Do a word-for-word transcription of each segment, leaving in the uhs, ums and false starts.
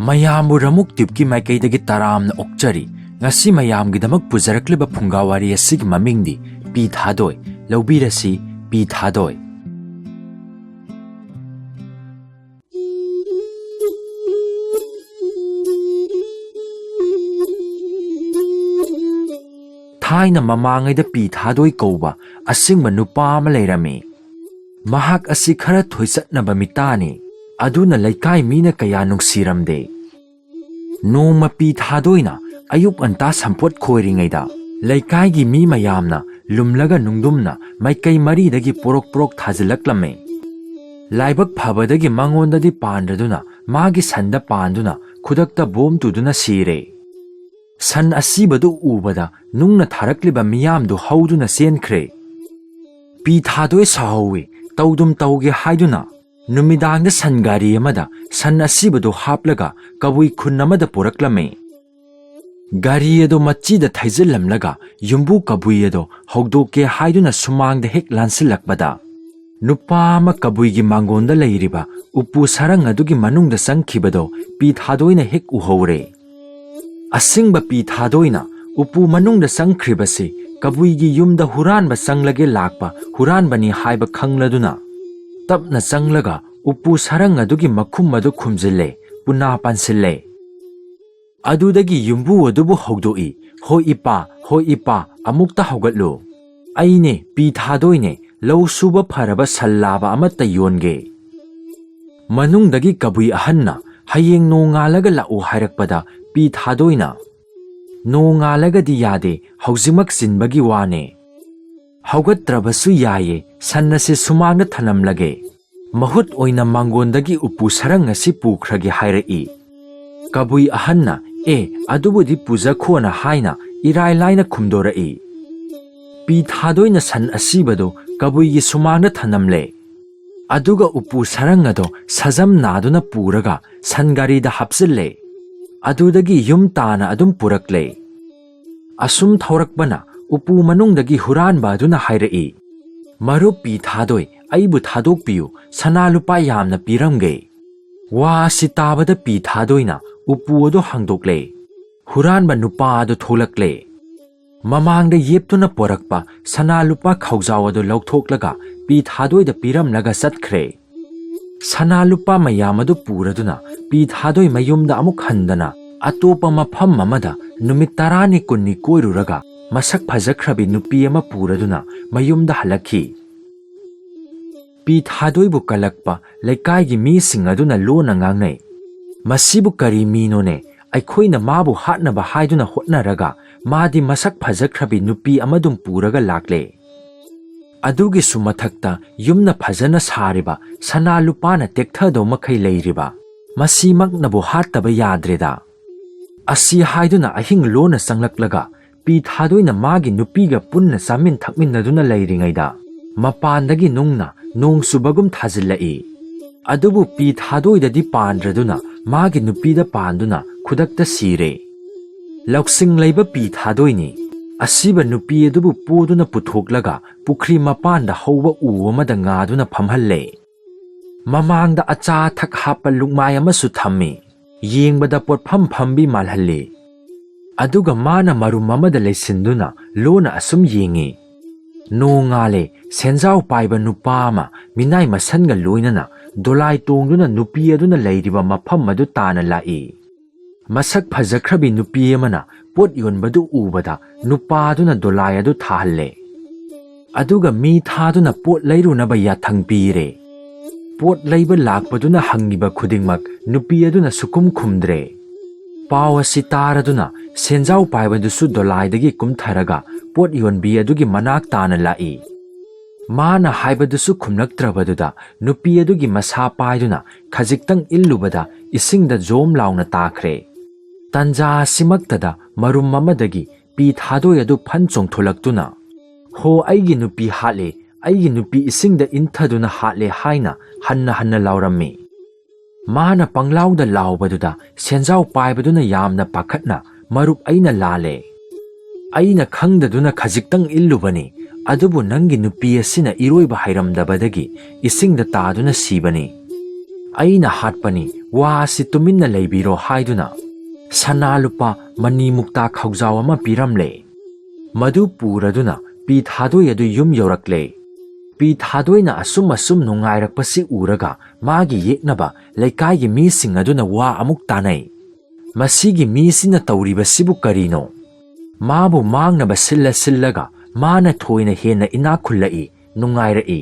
ꯃꯌꯥꯝꯕꯨ ꯔꯃꯨꯛ ꯇꯤꯞꯀꯤ ꯃꯥꯏꯀꯩꯗꯒꯤ ꯇꯔꯥꯝꯅ ꯑꯣꯛꯆꯔꯤ꯫ ꯉꯁꯤ ꯃꯌꯥꯝꯒꯤꯗꯃꯛ ꯄꯨꯖꯔꯛꯂꯤꯕ ꯐꯨꯡꯒꯥ ꯋꯥꯔꯤ ꯑꯁꯤꯒꯤ ꯃꯃꯤꯡꯗꯤ ꯄꯤ ꯊꯥꯗꯣꯏ꯫ ꯂꯧꯕꯤꯔꯁꯤ, ꯄꯤ ꯊꯥꯗꯣꯏ꯫ ꯊꯥꯏꯅ ꯃꯃꯥꯡꯉꯩꯗ ꯄꯤ ꯊꯥꯗꯣꯏ ꯀꯧꯕ ꯑꯁꯤꯡꯕ ꯅꯨꯄꯥ ꯑꯃ ꯂꯩꯔꯝꯃꯤ꯫ ꯃꯍꯥꯛ ꯑꯁꯤ ꯈꯔ ꯊꯣꯏꯆꯠꯅꯕ ꯃꯤꯇꯥꯅꯤ꯫ ꯑꯗꯨꯅ ꯂꯩꯀꯥꯏ ꯃꯤꯅ ꯀꯌꯥ ꯅꯨꯡꯁꯤꯔꯝꯗꯦ꯫ ꯅꯣꯡꯃ ꯄꯤ ꯊꯥꯗꯣꯏꯅ ꯑꯌꯨꯛ ꯉꯟꯇꯥ ꯁꯝꯄꯣꯠ ꯈꯣꯏꯔꯤꯉꯩꯗ ꯂꯩꯀꯥꯏꯒꯤ ꯃꯤ ꯃꯌꯥꯝꯅ ꯂꯨꯝꯂꯒ ꯅꯨꯡꯗꯨꯝꯅ ꯃꯥꯏꯀꯩ ꯃꯔꯤꯗꯒꯤ ꯄꯣꯔꯣꯛ ꯄꯣꯔꯣꯛ ꯊꯥꯖꯤꯜꯂꯛꯂꯝꯃꯤ꯫ ꯂꯥꯏꯕꯛ ꯐꯕꯗꯒꯤ ꯃꯉꯣꯟꯗꯗꯤ ꯄꯥꯟꯗ꯭ꯔꯗꯨꯅ ꯃꯥꯒꯤ ꯁꯟꯗ ꯄꯥꯟꯗꯨꯅ ꯈꯨꯗꯛꯇ ꯕꯣꯝ ꯇꯨꯗꯨꯅ ꯁꯤꯔꯦ꯫ ꯁꯟ ꯑꯁꯤꯕꯗꯨ ꯎꯕꯗ ꯅꯨꯡꯅ ꯊꯥꯔꯛꯂꯤꯕ ꯃꯤꯌꯥꯝꯗꯨ ꯍꯧꯗꯨꯅ ꯆꯦꯟꯈ꯭ꯔꯦ꯫ ꯄꯤ ꯊꯥꯗꯣꯏ ꯁꯥꯍꯧꯋꯤ꯫ ꯇꯧꯗꯨꯝ ꯇꯧꯒꯦ ꯍꯥꯏꯗꯨꯅ ꯅꯨꯃꯤꯗꯥꯡꯗ ꯁꯟ ꯒꯥꯔꯤ ꯑꯃꯗ ꯁꯟ ꯑꯁꯤꯕꯗꯨ ꯍꯥꯞꯂꯒ ꯀꯕꯨꯏ ꯈꯨꯟ ꯑꯃꯗ ꯄꯨꯔꯛꯂꯝꯃꯤ꯫ ꯒꯥꯔꯤ ꯑꯗꯨ ꯃꯆꯤꯗ ꯊꯩꯖꯤꯜꯂꯝꯂꯒ ꯌꯨꯝꯕꯨ ꯀꯕꯨꯏ ꯑꯗꯨ ꯍꯧꯗꯣꯛꯀꯦ ꯍꯥꯏꯗꯨꯅ ꯁꯨꯃꯥꯡꯗ ꯍꯦꯛ ꯂꯥꯟꯁꯤꯜꯂꯛꯄꯗ, ꯅꯨꯄꯥ ꯑꯃ ꯀꯕꯨꯏꯒꯤ ꯃꯥꯡꯒꯣꯟꯗ ꯂꯩꯔꯤꯕ ꯎꯄꯨ ꯁꯔꯪ ꯑꯗꯨꯒꯤ ꯃꯅꯨꯡꯗ ꯆꯪꯈꯤꯕꯗꯨ ꯄꯤ ꯊꯥꯗꯣꯏꯅ ꯍꯦꯛ ꯎꯍꯧꯔꯦ꯫ ꯑꯁꯤꯡꯕ ꯄꯤ ꯊꯥꯗꯣꯏꯅ ꯎꯄꯨ ꯃꯅꯨꯡꯗ ꯆꯪꯈ꯭ꯔꯤꯕꯁꯤ ꯀꯕꯨꯏꯒꯤ ꯌꯨꯝꯗ ꯍꯨꯔꯥꯟꯕ ꯆꯪꯂꯒꯦ ꯂꯥꯛꯄ ꯍꯨꯔꯥꯟꯕꯅꯤ ꯍꯥꯏꯕ ꯈꯪꯂꯗꯨꯅ, ꯇꯞꯅ ꯆꯪꯂꯒ ꯎꯄꯨ ꯁꯔꯪ ꯑꯗꯨꯒꯤ ꯃꯈꯨꯝ ꯑꯗꯨ ꯈꯨꯝꯖꯤꯜꯂꯦ, ꯄꯨꯅꯥ ꯄꯥꯟꯁꯤꯜꯂꯦ꯫ ꯑꯗꯨꯗꯒꯤ ꯌꯨꯝꯕꯨ ꯑꯗꯨꯕꯨ ꯍꯧꯗꯣꯛꯏ, "ꯍꯣꯏ ꯏꯄꯥ, ꯍꯣꯏ ꯏꯄꯥ, ꯑꯃꯨꯛꯇ ꯍꯧꯒꯠꯂꯨ꯫ ꯑꯩꯅꯦ, ꯄꯤ ꯊꯥꯗꯣꯏꯅꯦ, ꯂꯧ ꯁꯨꯕ ꯐꯔꯕ ꯁꯜ ꯂꯥꯕ ꯑꯃꯠꯇ ꯌꯣꯟꯒꯦ꯫" ꯃꯅꯨꯡꯗꯒꯤ ꯀꯕꯨꯏ ꯑꯍꯟꯅ, "ꯍꯌꯦꯡ ꯅꯣꯡꯉꯥꯜꯂꯒ ꯂꯥꯛꯎ" ꯍꯥꯏꯔꯛꯄꯗ ꯄꯤ ꯊꯥꯗꯣꯏꯅ, "ꯅꯣꯡꯉꯥꯜꯂꯒꯗꯤ ꯌꯥꯗꯦ, ꯍꯧꯖꯤꯛꯃꯛ ꯆꯤꯟꯕꯒꯤ ꯋꯥꯅꯦ꯫ ꯍꯧꯒꯠꯇ꯭ꯔꯕꯁꯨ ꯌꯥꯏꯌꯦ, ꯁꯟ ꯑꯁꯤ ꯁꯨꯃꯥꯡꯗ ꯊꯅꯝꯂꯒꯦ꯫ ꯃꯍꯨꯠ ꯑꯣꯏꯅ ꯃꯥꯡꯒꯣꯟꯗꯒꯤ ꯎꯄꯨ ꯁꯔꯪ ꯑꯁꯤ ꯄꯨꯈ꯭ꯔꯒꯦ" ꯍꯥꯏꯔꯛꯏ꯫ ꯀꯕꯨꯏ ꯑꯍꯟꯅ, "ꯑꯦ, ꯑꯗꯨꯕꯨꯗꯤ ꯄꯨꯖꯈꯣꯅ" ꯍꯥꯏꯅ ꯏꯔꯥꯏ ꯂꯥꯏꯅ ꯈꯨꯝꯗꯣꯔꯛꯏ꯫ ꯄꯤ ꯊꯥꯗꯣꯏꯅ ꯁꯟ ꯑꯁꯤꯕꯗꯨ ꯀꯕꯨꯏꯒꯤ ꯁꯨꯃꯥꯡꯗ ꯊꯅꯝꯂꯦ꯫ ꯑꯗꯨꯒ ꯎꯄꯨ ꯁꯔꯪ ꯑꯗꯣ ꯁꯖꯝ ꯅꯥꯗꯨꯅ ꯄꯨꯔꯒ ꯁꯟ ꯒꯥꯔꯤꯗ ꯍꯥꯞꯆꯤꯜꯂꯦ꯫ ꯑꯗꯨꯗꯒꯤ ꯌꯨꯝ ꯇꯥꯅ ꯑꯗꯨꯝ ꯄꯨꯔꯛꯂꯦ꯫ ꯑꯁꯨꯝ ꯊꯧꯔꯛꯄꯅ ꯎꯄꯨ ꯃꯅꯨꯡꯗꯒꯤ ꯍꯨꯔꯥꯟꯕ ꯑꯗꯨꯅ ꯍꯥꯏꯔꯛꯏ, "ꯃꯔꯨꯞ ꯄꯤ ꯊꯥꯗꯣꯏ, ꯑꯩꯕꯨ ꯊꯥꯗꯣꯛꯄꯤꯌꯨ, ꯁꯅꯥ ꯂꯨꯄꯥ ꯌꯥꯝꯅ ꯄꯤꯔꯝꯒꯦ꯫ ꯋꯥ ꯑꯁꯤ ꯇꯥꯕꯗ ꯄꯤ ꯊꯥꯗꯣꯏꯅ ꯎꯄꯨ ꯑꯗꯨ ꯍꯥꯡꯗꯣꯛꯂꯦ꯫ ꯍꯨꯔꯥꯟꯕ ꯅꯨꯄꯥ ꯑꯗꯨ ꯊꯣꯛꯂꯛꯂꯦ꯫ ꯃꯃꯥꯡꯗ ꯌꯦꯞꯇꯨꯅ ꯄꯣꯔꯛꯄ ꯁꯅꯥ ꯂꯨꯄꯥ ꯈꯥꯎꯖꯥꯎ ꯑꯗꯨ ꯂꯧꯊꯣꯛꯂꯒ ꯄꯤ ꯊꯥꯗꯣꯏꯗ ꯄꯤꯔꯝꯂꯒ ꯆꯠꯈ꯭ꯔꯦ꯫ ꯁꯅꯥ ꯂꯨꯄꯥ ꯃꯌꯥꯝ ꯑꯗꯨ ꯄꯨꯔꯗꯨꯅ ꯄꯤ ꯊꯥꯗꯣꯏ ꯃꯌꯨꯝꯗ ꯑꯃꯨꯛ ꯍꯟꯗꯅ ꯑꯇꯣꯞꯄ ꯃꯐꯝ ꯑꯃꯗ ꯅꯨꯃꯤꯠ ꯇꯔꯥꯅꯤ ꯀꯨꯟꯅꯤ ꯀꯣꯏꯔꯨꯔꯒ ꯃꯁꯛ ꯐꯖꯈ꯭ꯔꯕꯤ ꯅꯨꯄꯤ ꯑꯃ ꯄꯨꯔꯗꯨꯅ ꯃꯌꯨꯝꯗ ꯍꯜꯂꯛꯈꯤ꯫ ꯄꯤ ꯊꯥꯗꯣꯏꯕꯨ ꯀꯜꯂꯛꯄ ꯂꯩꯀꯥꯏꯒꯤ ꯃꯤꯁꯤꯡ ꯑꯗꯨꯅ ꯂꯣꯟꯅ ꯉꯥꯡꯅꯩ꯫ "ꯃꯁꯤꯕꯨ ꯀꯔꯤ ꯃꯤꯅꯣꯅꯦ? ꯑꯩꯈꯣꯏꯅ ꯃꯥꯕꯨ ꯍꯥꯠꯅꯕ ꯍꯥꯏꯗꯨꯅ ꯍꯣꯠꯅꯔꯒ ꯃꯥꯗꯤ ꯃꯁꯛ ꯐꯖꯈ꯭ꯔꯕꯤ ꯅꯨꯄꯤ ꯑꯃꯗꯨꯝ ꯄꯨꯔꯒ ꯂꯥꯛꯂꯦ꯫" ꯑꯗꯨꯒꯤꯁꯨ ꯃꯊꯛꯇ ꯌꯨꯝꯅ ꯐꯖꯅ ꯁꯥꯔꯤꯕ ꯁꯅꯥ ꯂꯨꯄꯥꯅ ꯇꯦꯛꯊꯗꯧ ꯃꯈꯩ ꯂꯩꯔꯤꯕ꯫ "ꯃꯁꯤꯃꯛꯅꯕꯨ ꯍꯥꯠꯇꯕ ꯌꯥꯗ꯭ꯔꯦꯗ꯫" ꯑꯁꯤ ꯍꯥꯏꯗꯨꯅ ꯑꯍꯤꯡ ꯂꯣꯟꯅ ꯆꯪꯂꯛꯂꯒ ꯄꯤ ꯊꯥꯗꯣꯏꯅ ꯃꯥꯒꯤ ꯅꯨꯄꯤꯒ ꯄꯨꯟꯅ ꯆꯥꯃꯤꯟ ꯊꯛꯃꯤꯟꯅꯗꯨꯅ ꯂꯩꯔꯤꯉꯩꯗ ꯃꯄꯥꯟꯗꯒꯤ ꯅꯨꯡꯅ ꯅꯣꯡ ꯆꯨꯕꯒꯨꯝ ꯊꯥꯖꯤꯜꯂꯛꯏ꯫ ꯑꯗꯨꯕꯨ ꯄꯤ ꯊꯥꯗꯣꯏꯗꯗꯤ ꯄꯥꯟꯗ꯭ꯔꯗꯨꯅ ꯃꯥꯒꯤ ꯅꯨꯄꯤꯗ ꯄꯥꯟꯗꯨꯅ ꯈꯨꯗꯛꯇ ꯁꯤꯔꯦ꯫ ꯂꯧꯁꯤꯡ ꯂꯩꯕ ꯄꯤ ꯊꯥꯗꯣꯏꯅꯤ꯫ ꯑꯁꯤꯕ ꯅꯨꯄꯤ ꯑꯗꯨꯕꯨ ꯄꯣꯗꯨꯅ ꯄꯨꯊꯣꯛꯂꯒ ꯄꯨꯈ꯭ꯔꯤ ꯃꯄꯥꯟꯗ ꯍꯧꯕ ꯎ ꯑꯃꯗ ꯉꯥꯗꯨꯅ ꯐꯝꯍꯜꯂꯦ꯫ ꯃꯃꯥꯡꯗ ꯑꯆꯥ ꯑꯊꯛ ꯍꯥꯞꯄ ꯂꯨꯛꯃꯥꯏ ꯑꯃꯁꯨ ꯊꯝꯃꯤ꯫ ꯌꯦꯡꯕꯗ ꯄꯣꯠꯐꯝ ꯐꯝꯕꯤ ꯃꯥꯜꯍꯜꯂꯤ꯫ ꯑꯗꯨꯒ ꯃꯥꯅ ꯃꯔꯨꯝ ꯑꯃꯗ ꯂꯩꯁꯤꯟꯗꯨꯅ ꯂꯣꯟꯅ ꯑꯁꯨꯝ ꯌꯦꯡꯉꯤ꯫ ꯅꯣꯡꯉꯥꯜꯂꯦ, ꯁꯦꯟꯖꯥꯎ ꯄꯥꯏꯕ ꯅꯨꯄꯥ ꯑꯃ ꯃꯤꯅꯥꯏ ꯃꯁꯟꯒ ꯂꯣꯏꯅꯅ ꯗꯣꯂꯥꯏ ꯇꯣꯡꯗꯨꯅ ꯅꯨꯄꯤ ꯑꯗꯨꯅ ꯂꯩꯔꯤꯕ ꯃꯐꯝ ꯑꯗꯨ ꯇꯥꯅ ꯂꯥꯛꯏ꯫ ꯃꯁꯛ ꯐꯖꯈ꯭ꯔꯕꯤ ꯅꯨꯄꯤ ꯑꯃꯅ ꯄꯣꯠ ꯌꯣꯟꯕꯗꯨ ꯎꯕꯗ ꯅꯨꯄꯥꯗꯨꯅ ꯗꯣꯂꯥꯏ ꯑꯗꯨ ꯊꯥꯍꯜꯂꯦ꯫ ꯑꯗꯨꯒ ꯃꯤ ꯊꯥꯗꯨꯅ ꯄꯣꯠ ꯂꯩꯔꯨꯅꯕ ꯌꯥꯊꯪ ꯄꯤꯔꯦ꯫ ꯄꯣꯠ ꯂꯩꯕ ꯂꯥꯛꯄꯗꯨꯅ ꯍꯪꯉꯤꯕ ꯈꯨꯗꯤꯡꯃꯛ ꯅꯨꯄꯤ ꯑꯗꯨꯅ ꯁꯨꯈꯨꯝ ꯈꯨꯝꯗ꯭ꯔꯦ꯫ ꯄꯥꯎ ꯑꯁꯤ ꯇꯥꯔꯗꯨꯅ ꯁꯦꯟꯖꯥꯎ ꯄꯥꯏꯕꯗꯨꯁꯨ ꯗꯣꯂꯥꯏꯗꯒꯤ ꯀꯨꯝꯊꯔꯒ ꯄꯣꯠ ꯌꯣꯟꯕꯤ ꯑꯗꯨꯒꯤ ꯃꯅꯥꯛ ꯇꯥꯅ ꯂꯥꯛꯏ꯫ ꯃꯥꯅ ꯍꯥꯏꯕꯗꯨꯁꯨ ꯈꯨꯝꯂꯛꯇ꯭ꯔꯕꯗꯨꯗ ꯅꯨꯄꯤ ꯑꯗꯨꯒꯤ ꯃꯁꯥ ꯄꯥꯏꯗꯨꯅ ꯈꯖꯤꯛꯇꯪ ꯏꯜꯂꯨꯕꯗ ꯏꯁꯤꯡꯗ ꯖꯣꯝ ꯂꯥꯎꯅ ꯇꯥꯈ꯭ꯔꯦ꯫ ꯇꯟꯖꯥ ꯑꯁꯤꯃꯛꯇꯗ ꯃꯔꯨꯝ ꯑꯃꯗꯒꯤ ꯄꯤ ꯊꯥꯗꯣꯏ ꯑꯗꯨ ꯐꯟ ꯆꯣꯡꯊꯣꯂꯛꯇꯨꯅ, "ꯍꯣ, ꯑꯩꯒꯤ ꯅꯨꯄꯤ ꯍꯥꯠꯂꯦ, ꯑꯩꯒꯤ ꯅꯨꯄꯤ ꯏꯁꯤꯡꯗ ꯏꯟꯊꯗꯨꯅ ꯍꯥꯠꯂꯦ" ꯍꯥꯏꯅ ꯍꯟꯅ ꯍꯟꯅ ꯂꯥꯎꯔꯝꯃꯤ꯫ ꯃꯥꯅ ꯄꯪꯂꯥꯎꯗ ꯂꯥꯎꯕꯗꯨꯗ ꯁꯦꯟꯖꯥꯎ ꯄꯥꯏꯕꯗꯨꯅ ꯌꯥꯝꯅ ꯄꯥꯈꯠꯅ, "ꯃꯔꯨꯞ, ꯑꯩꯅ ꯂꯥꯜꯂꯦ꯫ ꯑꯩꯅ ꯈꯪꯗꯗꯨꯅ ꯈꯖꯤꯛꯇꯪ ꯏꯜꯂꯨꯕꯅꯤ, ꯑꯗꯨꯕꯨ ꯅꯪꯒꯤ ꯅꯨꯄꯤ ꯑꯁꯤꯅ ꯏꯔꯣꯏꯕ ꯍꯩꯔꯝꯗꯕꯗꯒꯤ ꯏꯁꯤꯡꯗ ꯇꯥꯗꯨꯅ ꯁꯤꯕꯅꯤ꯫ "ꯑꯩꯅ ꯍꯥꯠꯄꯅꯤ, ꯋꯥ ꯑꯁꯤ ꯇꯨꯃꯤꯟꯅ ꯂꯩꯕꯤꯔꯣ" ꯍꯥꯏꯗꯨꯅ ꯁꯅꯥ ꯂꯨꯄꯥ ꯃꯅꯤ ꯃꯨꯛꯇꯥ ꯈꯧꯖꯥꯎ ꯑꯃ ꯄꯤꯔꯝꯂꯦ꯫ ꯃꯗꯨ ꯄꯨꯔꯗꯨꯅ ꯄꯤ ꯊꯥꯗꯣꯏ ꯑꯗꯨ ꯌꯨꯝ ꯌꯧꯔꯛꯂꯦ꯫ ꯄꯤ ꯊꯥꯗꯣꯏꯅ ꯑꯁꯨꯝ ꯑꯁꯨꯝ ꯅꯨꯡꯉꯥꯏꯔꯛꯄꯁꯤ ꯎꯔꯒ ꯃꯥꯒꯤ ꯌꯦꯛꯅꯕ ꯂꯩꯀꯥꯏꯒꯤ ꯃꯤꯁꯤꯡ ꯑꯗꯨꯅ ꯋꯥ ꯑꯃꯨꯛ ꯇꯥꯅꯩ꯫ "ꯃꯁꯤꯒꯤ ꯃꯤꯁꯤꯅ ꯇꯧꯔꯤꯕꯁꯤꯕꯨ ꯀꯔꯤꯅꯣ? ꯃꯥꯕꯨ ꯃꯥꯡꯅꯕ ꯁꯤꯜꯂ ꯁꯤꯜꯂꯒ ꯃꯥꯅ ꯊꯣꯏꯅ ꯍꯦꯟꯅ ꯏꯅꯥꯛ ꯈꯨꯜꯂꯛꯏ, ꯅꯨꯡꯉꯥꯏꯔꯛꯏ"꯫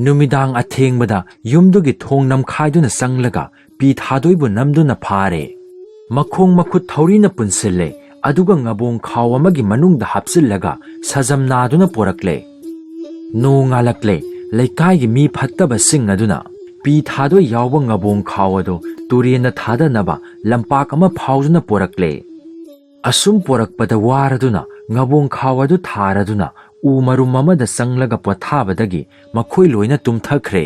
ꯅꯨꯃꯤꯗꯥꯡ ꯑꯊꯦꯡꯕꯗ ꯌꯨꯝꯗꯨꯒꯤ ꯊꯣꯡ ꯅꯝꯈꯥꯏꯗꯨꯅ ꯆꯪꯂꯒ ꯄꯤ ꯊꯥꯗꯣꯏꯕꯨ ꯅꯝꯗꯨꯅ ꯐꯥꯔꯦ꯫ ꯃꯈꯣꯡ ꯃꯈꯨꯠ ꯊꯧꯔꯤꯅ ꯄꯨꯟꯁꯤꯜꯂꯦ, ꯑꯗꯨꯒ ꯉꯕꯣꯡ ꯈꯥꯎ ꯑꯃꯒꯤ ꯃꯅꯨꯡꯗ ꯍꯥꯞꯆꯤꯜꯂꯒ ꯁꯖꯝ ꯅꯥꯗꯨꯅ ꯄꯣꯔꯛꯂꯦ꯫ ꯅꯣꯡꯉꯥꯜꯂꯛꯂꯦ꯫ ꯂꯩꯀꯥꯏꯒꯤ ꯃꯤ ꯐꯠꯇꯕꯁꯤꯡ ꯑꯗꯨꯅ ꯄꯤ ꯊꯥꯗꯣꯏ ꯌꯥꯎꯕ ꯉꯕꯣꯡ ꯈꯥꯎ ꯑꯗꯨ ꯇꯨꯔꯦꯟꯗ ꯊꯥꯗꯅꯕ ꯂꯝꯄꯥꯛ ꯑꯃ ꯐꯥꯎꯗꯨꯅ ꯄꯣꯔꯛꯂꯦ꯫ ꯑꯁꯨꯝ ꯄꯣꯔꯛꯄꯗ ꯋꯥꯔꯗꯨꯅ ꯉꯕꯣꯡ ꯈꯥꯎ ꯑꯗꯨ ꯊꯥꯔꯗꯨꯅ ꯎ ꯃꯔꯨꯝ ꯑꯃꯗ ꯆꯪꯂꯒ ꯄꯣꯊꯥꯕꯗꯒꯤ ꯃꯈꯣꯏ ꯂꯣꯏꯅ ꯇꯨꯝꯊꯈ꯭ꯔꯦ꯫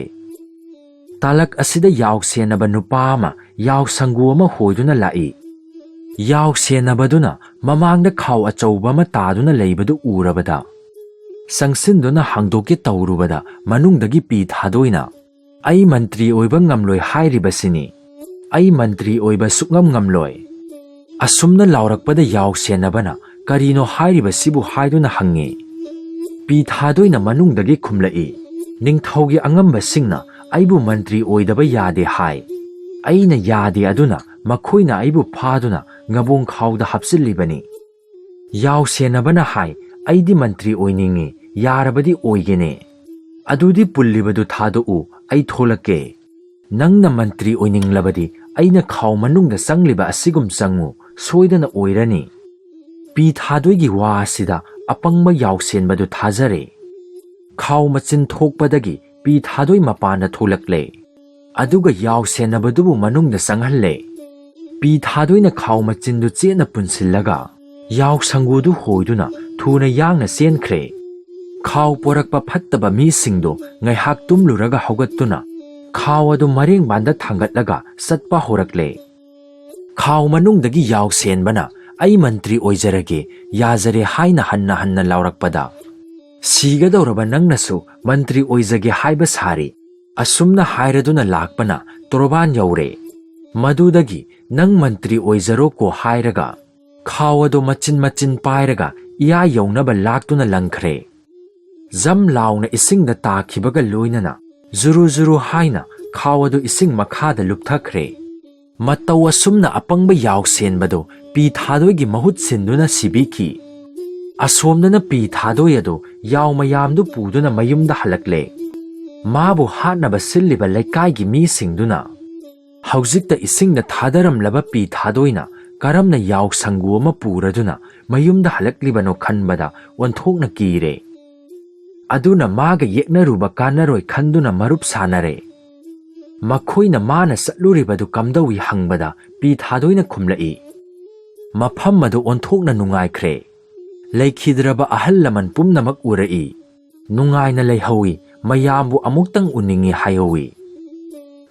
ꯇꯥꯂꯛ ꯑꯁꯤꯗ ꯌꯥꯎ ꯁꯦꯟꯅꯕ ꯅꯨꯄꯥ ꯑꯃ ꯌꯥꯎ ꯁꯪꯒꯨ ꯑꯃ ꯍꯣꯏꯗꯨꯅ ꯂꯥꯛꯏ꯫ ꯌꯥꯎ ꯁꯦꯟꯅꯕꯗꯨꯅ ꯃꯃꯥꯡꯗ ꯈꯥꯎ ꯑꯆꯧꯕ ꯑꯃ ꯇꯥꯗꯨꯅ ꯂꯩꯕꯗꯨ ꯎꯔꯕꯗ, ꯆꯪꯁꯤꯟꯗꯨꯅ ꯍꯥꯡꯗꯣꯛꯀꯦ ꯇꯧꯔꯨꯕꯗ ꯃꯅꯨꯡꯗꯒꯤ ꯄꯤ ꯊꯥꯗꯣꯏꯅ, "ꯑꯩ ꯃꯟꯇ꯭ꯔꯤ ꯑꯣꯏꯕ ꯉꯝꯂꯣꯏ ꯍꯥꯏꯔꯤꯕꯁꯤꯅꯤ꯫ ꯑꯩ ꯃꯟꯇ꯭ꯔꯤ ꯑꯣꯏꯕ ꯁꯨꯛꯉꯝ ꯉꯝꯂꯣꯏ"꯫ ꯑꯁꯨꯝꯅ ꯂꯥꯎꯔꯛꯄꯗ ꯌꯥꯎ ꯁꯦꯟꯅꯕꯅ "ꯀꯔꯤꯅꯣ ꯍꯥꯏꯔꯤꯕꯁꯤꯕꯨ?" ꯍꯥꯏꯗꯨꯅ ꯍꯪꯉꯤ꯫ ꯄꯤ ꯊꯥꯗꯣꯏꯅ ꯃꯅꯨꯡꯗꯒꯤ ꯈꯨꯝꯂꯛꯏ, "ꯅꯤꯡꯊꯧꯒꯤ ꯑꯉꯝꯕꯁꯤꯡꯅ ꯑꯩꯕꯨ ꯃꯟꯇ꯭ꯔꯤ ꯑꯣꯏꯗꯕ ꯌꯥꯗꯦ ꯍꯥꯏ꯫ ꯑꯩꯅ ꯌꯥꯗꯦ, ꯑꯗꯨꯅ ꯃꯈꯣꯏꯅ ꯑꯩꯕꯨ ꯐꯥꯗꯨꯅ ꯉꯕꯣꯡ ꯈꯥꯎꯗ ꯍꯥꯞꯆꯤꯜꯂꯤꯕꯅꯤ"꯫ ꯌꯥꯎ ꯁꯦꯟꯅꯕꯅ ꯍꯥꯏ, "ꯑꯩꯗꯤ ꯃꯟꯇ꯭ꯔꯤ ꯑꯣꯏꯅꯤꯡꯉꯤ, ꯌꯥꯔꯕꯗꯤ ꯑꯣꯏꯒꯦꯅꯦ"꯫ "ꯑꯗꯨꯗꯤ ꯄꯨꯜꯂꯤꯕꯗꯨ ꯊꯥꯗꯣꯛꯎ, ꯑꯩ ꯊꯣꯛꯂꯛꯀꯦ꯫ ꯅꯪꯅ ꯃꯟꯇ꯭ꯔꯤ ꯑꯣꯏꯅꯤꯡꯂꯕꯗꯤ ꯑꯩꯅ ꯈꯥꯎ ꯃꯅꯨꯡꯗ ꯆꯪꯂꯤꯕ ꯑꯁꯤꯒꯨꯝ ꯆꯪꯉꯨ, ꯁꯣꯏꯗꯅ ꯑꯣꯏꯔꯅꯤ"꯫ ꯄꯤ ꯊꯥꯗꯣꯏꯒꯤ ꯋꯥ ꯑꯁꯤꯗ ꯑꯄꯪꯕ ꯌꯥꯎ ꯁꯦꯟꯕꯗꯨ ꯊꯥꯖꯔꯦ꯫ ꯈꯥꯎ ꯃꯆꯤꯟ ꯊꯣꯛꯄꯗꯒꯤ ꯄꯤ ꯊꯥꯗꯣꯏ ꯃꯄꯥꯟꯗ ꯊꯣꯛꯂꯛꯂꯦ꯫ ꯑꯗꯨꯒ ꯌꯥꯎ ꯁꯦꯟꯅꯕꯗꯨꯕꯨ ꯃꯅꯨꯡꯗ ꯆꯪꯍꯜꯂꯦ꯫ ꯄꯤ ꯊꯥꯗꯣꯏꯅ ꯈꯥꯎ ꯃꯆꯤꯟꯗꯨ ꯆꯦꯠꯅ ꯄꯨꯟꯁꯤꯜꯂꯒ ꯌꯥꯎ ꯁꯪꯒꯨꯗꯨ ꯍꯣꯏꯗꯨꯅ ꯊꯨꯅ ꯌꯥꯡꯅ ꯆꯦꯟꯈ꯭ꯔꯦ꯫ ꯈꯥꯎ ꯄꯣꯔꯛꯄ ꯐꯠꯇꯕ ꯃꯤꯁꯤꯡꯗꯨ ꯉꯥꯏꯍꯥꯛ ꯇꯨꯝꯂꯨꯔꯒ ꯍꯧꯒꯠꯇꯨꯅ ꯈꯥꯎ ꯑꯗꯨ ꯃꯔꯦꯡꯕꯥꯟꯗ ꯊꯥꯡꯒꯠꯂꯒ ꯆꯠꯄ ꯍꯧꯔꯛꯂꯦ꯫ ꯈꯥꯎ ꯃꯅꯨꯡꯗꯒꯤ ꯌꯥꯎ ꯁꯦꯟꯕꯅ, "ꯑꯩ ꯃꯟꯇ꯭ꯔꯤ ꯑꯣꯏꯖꯔꯒꯦ, ꯌꯥꯖꯔꯦ" ꯍꯥꯏꯅ ꯍꯟꯅ ꯍꯟꯅ ꯂꯥꯎꯔꯛꯄꯗ, "ꯁꯤꯒꯗꯧꯔꯕ ꯅꯪꯅꯁꯨ ꯃꯟꯇ꯭ꯔꯤ ꯑꯣꯏꯖꯒꯦ ꯍꯥꯏꯕ ꯁꯥꯔꯤ"꯫ ꯑꯁꯨꯝꯅ ꯍꯥꯏꯔꯗꯨꯅ ꯂꯥꯛꯄꯅ ꯇꯣꯔꯕꯥꯟ ꯌꯧꯔꯦ꯫ ꯃꯗꯨꯗꯒꯤ "ꯅꯪ ꯃꯟꯇ꯭ꯔꯤ ꯑꯣꯏꯖꯔꯣꯀꯣ" ꯍꯥꯏꯔꯒ ꯈꯥꯎ ꯑꯗꯨ ꯃꯆꯤꯟ ꯃꯆꯤꯟ ꯄꯥꯏꯔꯒ ꯏꯌꯥ ꯌꯧꯅꯕ ꯂꯥꯛꯇꯨꯅ ꯂꯪꯈ꯭ꯔꯦ꯫ ꯖꯝ ꯂꯥꯎꯅ ꯏꯁꯤꯡꯗ ꯇꯥꯈꯤꯕꯒ ꯂꯣꯏꯅꯅ ꯖꯨꯔꯨ ꯖꯨꯔꯨ ꯍꯥꯏꯅ ꯈꯥꯎ ꯑꯗꯨ ꯏꯁꯤꯡ ꯃꯈꯥꯗ ꯂꯨꯞꯊꯈ꯭ꯔꯦ꯫ ꯃꯇꯧ ꯑꯁꯨꯝꯅ ꯑꯄꯪꯕ ꯌꯥꯎꯁꯦꯟꯕꯗꯨ ꯄꯤ ꯊꯥꯗꯣꯏꯒꯤ ꯃꯍꯨꯠ ꯁꯤꯟꯗꯨꯅ ꯁꯤꯕꯤꯈꯤ꯫ ꯑꯁꯣꯝꯗꯅ ꯄꯤ ꯊꯥꯗꯣꯏ ꯑꯗꯨ ꯌꯥꯎ ꯃꯌꯥꯝꯗꯨ ꯄꯨꯗꯨꯅ ꯃꯌꯨꯝꯗ ꯍꯜꯂꯛꯂꯦ꯫ ꯃꯥꯕꯨ ꯍꯥꯠꯅꯕ ꯁꯤꯜꯂꯤꯕ ꯂꯩꯀꯥꯏꯒꯤ ꯃꯤꯁꯤꯡꯗꯨꯅ ꯍꯧꯖꯤꯛꯇ ꯏꯁꯤꯡꯗ ꯊꯥꯗꯔꯝꯂꯕ ꯄꯤ ꯊꯥꯗꯣꯏꯅ ꯀꯔꯝꯅ ꯌꯥꯎ ꯁꯪꯒꯨ ꯑꯃ ꯄꯨꯔꯗꯨꯅ ꯃꯌꯨꯝꯗ ꯍꯜꯂꯛꯂꯤꯕꯅꯣ ꯈꯟꯕꯗ ꯑꯣꯟꯊꯣꯛꯅ ꯀꯤꯔꯦ꯫ ꯑꯗꯨꯅ ꯃꯥꯒ ꯌꯦꯛꯅꯔꯨꯕ ꯀꯥꯟꯅꯔꯣꯏ ꯈꯟꯗꯨꯅ ꯃꯔꯨꯞ ꯁꯥꯟꯅꯔꯦ꯫ ꯃꯈꯣꯏꯅ ꯃꯥꯅ ꯆꯠꯂꯨꯔꯤꯕꯗꯨ ꯀꯝꯗꯧꯏ ꯍꯪꯕꯗ ꯄꯤ ꯊꯥꯗꯣꯏꯅ ꯈꯨꯝꯂꯛꯏ, "ꯃꯐꯝ ꯑꯗꯨ ꯑꯣꯟꯊꯣꯛꯅ ꯅꯨꯡꯉꯥꯏꯈ꯭ꯔꯦ꯫ ꯂꯩꯈꯤꯗ꯭ꯔꯕ ꯑꯍꯜ ꯂꯃꯟ ꯄꯨꯝꯅꯃꯛ ꯎꯔꯛꯏ꯫ ꯅꯨꯡꯉꯥꯏꯅ ꯂꯩꯍꯧꯏ, ꯃꯌꯥꯝꯕꯨ ꯑꯃꯨꯛꯇꯪ ꯎꯅꯤꯡꯏ" ꯍꯥꯏꯍꯧꯏ꯫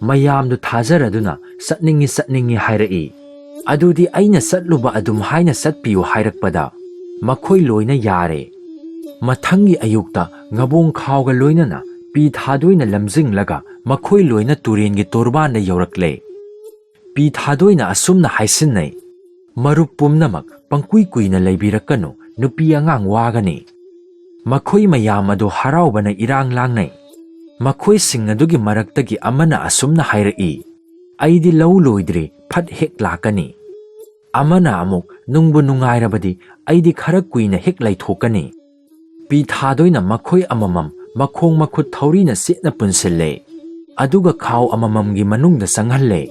ꯃꯌꯥꯝꯗꯨ ꯊꯥꯖꯔꯗꯨꯅ "ꯆꯠꯅꯤꯡꯏ, ꯆꯠꯅꯤꯡꯏ" ꯍꯥꯏꯔꯛꯏ꯫ "ꯑꯗꯨꯗꯤ ꯑꯩꯅ ꯆꯠꯂꯨꯕ ꯑꯗꯨꯝ ꯍꯥꯏꯅ ꯆꯠꯄꯤꯌꯨ" ꯍꯥꯏꯔꯛꯄꯗ ꯃꯈꯣꯏ ꯂꯣꯏꯅ ꯌꯥꯔꯦ꯫ ꯃꯊꯪꯒꯤ ꯑꯌꯨꯛꯇ ꯉꯕꯣꯡ ꯈꯥꯎꯒ ꯂꯣꯏꯅꯅ ꯄꯤ ꯊꯥꯗꯣꯏꯅ ꯂꯝꯖꯤꯡꯂꯒ ꯃꯈꯣꯏ ꯂꯣꯏꯅ ꯇꯨꯔꯦꯟꯒꯤ ꯇꯣꯔꯕꯥꯟꯗ ꯌꯧꯔꯛꯂꯦ꯫ ꯄꯤ ꯊꯥꯗꯣꯏꯅ ꯑꯁꯨꯝꯅ ꯍꯥꯏꯁꯤꯟꯅꯩ, "ꯃꯔꯨꯞ ꯄꯨꯝꯅꯃꯛ ꯄꯪꯀꯨꯏ ꯀꯨꯏꯅ ꯂꯩꯕꯤꯔꯛꯀꯅꯨ, ꯅꯨꯄꯤ ꯑꯉꯥꯡ ꯋꯥꯒꯅꯤ"꯫ ꯃꯈꯣꯏ ꯃꯌꯥꯝ ꯑꯗꯨ ꯍꯔꯥꯎꯕꯅ ꯏꯔꯥꯡ ꯂꯥꯡꯅꯩ꯫ ꯃꯈꯣꯏꯁꯤꯡ ꯑꯗꯨꯒꯤ ꯃꯔꯛꯇꯒꯤ ꯑꯃꯅ ꯑꯁꯨꯝꯅ ꯍꯥꯏꯔꯛꯏ, "ꯑꯩꯗꯤ ꯂꯧ ꯂꯣꯏꯗ꯭ꯔꯤ, ꯐꯠ ꯍꯦꯛ ꯂꯥꯛꯀꯅꯤ"꯫ ꯑꯃꯅ ꯑꯃꯨꯛ, "ꯅꯨꯡꯕꯨ ꯅꯨꯡꯉꯥꯏꯔꯕꯗꯤ ꯑꯩꯗꯤ ꯈꯔ ꯀꯨꯏꯅ ꯍꯦꯛ ꯂꯩꯊꯣꯛꯀꯅꯤ"꯫ ꯄꯤ ꯊꯥꯗꯣꯏꯅ ꯃꯈꯣꯏ ꯑꯃꯃꯝ ꯃꯈꯣꯡ ꯃꯈꯨꯠ ꯊꯧꯔꯤꯅ ꯆꯦꯠꯅ ꯄꯨꯟꯁꯤꯜꯂꯦ꯫ ꯑꯗꯨꯒ ꯈꯥꯎ ꯑꯃꯃꯝꯒꯤ ꯃꯅꯨꯡꯗ ꯆꯪꯍꯜꯂꯦ꯫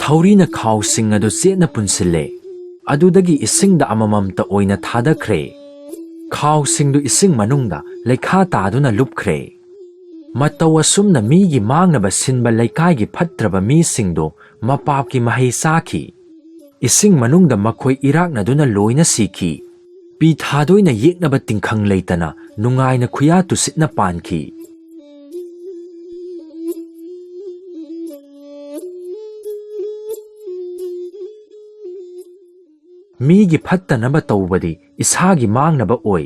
ꯊꯧꯔꯤꯅ ꯈꯥꯎꯁꯤꯡ ꯑꯗꯨ ꯆꯦꯠꯅ ꯄꯨꯟꯁꯤꯜꯂꯦ꯫ ꯑꯗꯨꯗꯒꯤ ꯏꯁꯤꯡꯗ ꯑꯃꯃꯝꯇ ꯑꯣꯏꯅ ꯊꯥꯗꯈ꯭ꯔꯦ꯫ ꯈꯥꯎꯁꯤꯡꯗꯨ ꯏꯁꯤꯡ ꯃꯅꯨꯡꯗ ꯂꯩꯈꯥ ꯇꯥꯗꯨꯅ ꯂꯨꯞꯈ꯭ꯔꯦ꯫ ꯃꯇꯧ ꯑꯁꯨꯝꯅ ꯃꯤꯒꯤ ꯃꯥꯡꯅꯕ ꯁꯤꯟꯕ ꯂꯩꯀꯥꯏꯒꯤ ꯐꯠꯇ꯭ꯔꯕ ꯃꯤꯁꯤꯡꯗꯨ ꯃꯄꯥꯞꯀꯤ ꯃꯍꯩ ꯆꯥꯈꯤ꯫ ꯏꯁꯤꯡ ꯃꯅꯨꯡꯗ ꯃꯈꯣꯏ ꯏꯔꯥꯛꯅꯗꯨꯅ ꯂꯣꯏꯅ ꯁꯤꯈꯤ꯫ ꯄꯤ ꯊꯥꯗꯣꯏꯅ ꯌꯦꯛꯅꯕ ꯇꯤꯡꯈꯪ ꯂꯩꯇꯅ ꯅꯨꯡꯉꯥꯏꯅ ꯈꯨꯌꯥ ꯇꯨꯁꯤꯠꯅ ꯄꯥꯟꯈꯤ꯫ ꯃꯤꯒꯤ ꯐꯠꯇꯅꯕ ꯇꯧꯕꯗꯤ ꯏꯁꯥꯒꯤ ꯃꯥꯡꯅꯕ ꯑꯣꯏ꯫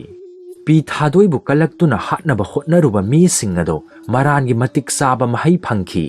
ꯄꯤ ꯊꯥꯗꯣꯏꯕꯨ ꯀꯜꯂꯛꯇꯨꯅ ꯍꯥꯠꯅꯕ ꯍꯣꯠꯅꯔꯨꯕ ꯃꯤꯁꯤꯡ ꯑꯗꯣ ꯃꯔꯥꯟꯒꯤ ꯃꯇꯤꯛ ꯆꯥꯕ ꯃꯍꯩ ꯐꯪꯈꯤ꯫